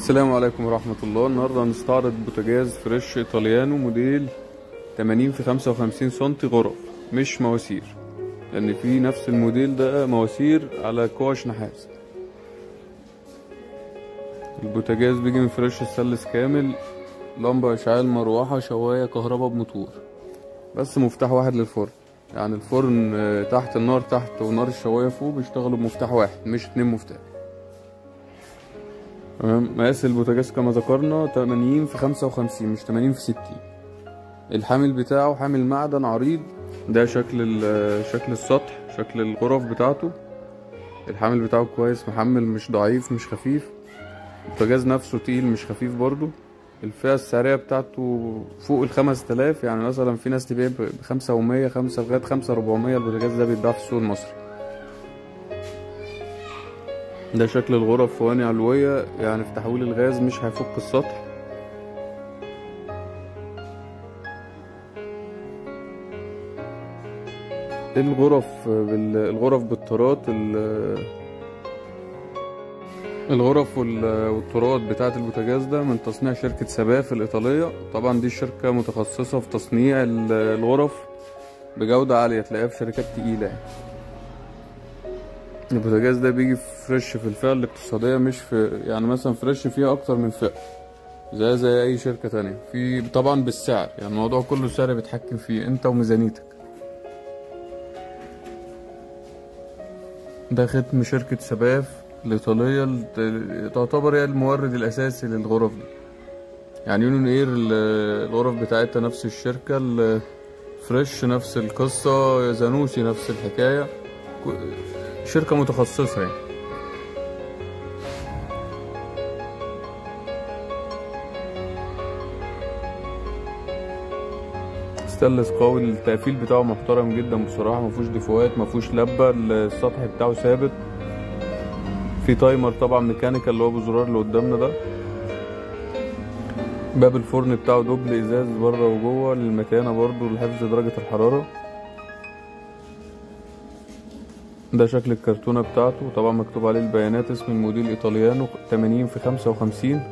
السلام عليكم ورحمة الله. النهاردة هنستعرض بوتاجاز فريش ايطاليانو موديل 80 في 55 سنتي غرف، مش مواسير، لأن في نفس الموديل ده مواسير على كوش نحاس. البوتاجاز بيجي من فريش ستانلس كامل، لمبة إشعال، مروحة، شواية كهرباء بموتور، بس مفتاح واحد للفرن. يعني الفرن تحت، النار تحت ونار الشواية فوق، بيشتغلوا بمفتاح واحد مش اتنين مفتاح. تمام. مقاس البوتاجاز كما ذكرنا 80 في 55 مش 80 في 60. الحامل بتاعه حامل معدن عريض. ده شكل شكل السطح، شكل الغرف بتاعته. الحامل بتاعه كويس، محمل مش ضعيف مش خفيف. البوتاجاز نفسه تقيل مش خفيف برضو. الفئة السعرية بتاعته فوق 5000، يعني مثلا في ناس تبيع ب5100، 5 لغاية 5400. البوتاجاز ده بيتباع في السوق المصري. ده شكل الغرف، فواني علوية، يعني في تحويل الغاز مش هيفك السطح. الغرف بالطارات، الغرف والطارات بتاعة البوتاجاز ده من تصنيع شركة سباف الإيطالية. طبعا دي الشركة متخصصة في تصنيع الغرف بجودة عالية، تلاقيها في شركات تقيلة يعني. البوتاجاز ده بيجي فريش في الفئة الاقتصادية، مش في يعني مثلا فريش فيها أكتر من فئة زي أي شركة تانية. في طبعا بالسعر، يعني الموضوع كله سعر بيتحكم فيه أنت وميزانيتك. ده ختم شركة سباف الإيطالية، تعتبر هي المورد الأساسي للغرف دي. يعني يونيون إير الغرف بتاعتها نفس الشركة، الفريش نفس القصة، زانوسي نفس الحكاية، شركة متخصصة يعني. ستانلس قوي، التقفيل بتاعه محترم جدا بصراحة، مفهوش ديفوهات، مفهوش لبة، السطح بتاعه ثابت. في timer طبعا mechanical اللي هو بزرار اللي قدامنا ده. باب الفرن بتاعه double ازاز بره وجوه للمتانة برضو، لحفظ درجة الحرارة. ده شكل الكرتونة بتاعته، طبعا مكتوب عليه البيانات، اسم الموديل ايطاليانو 80 في 55.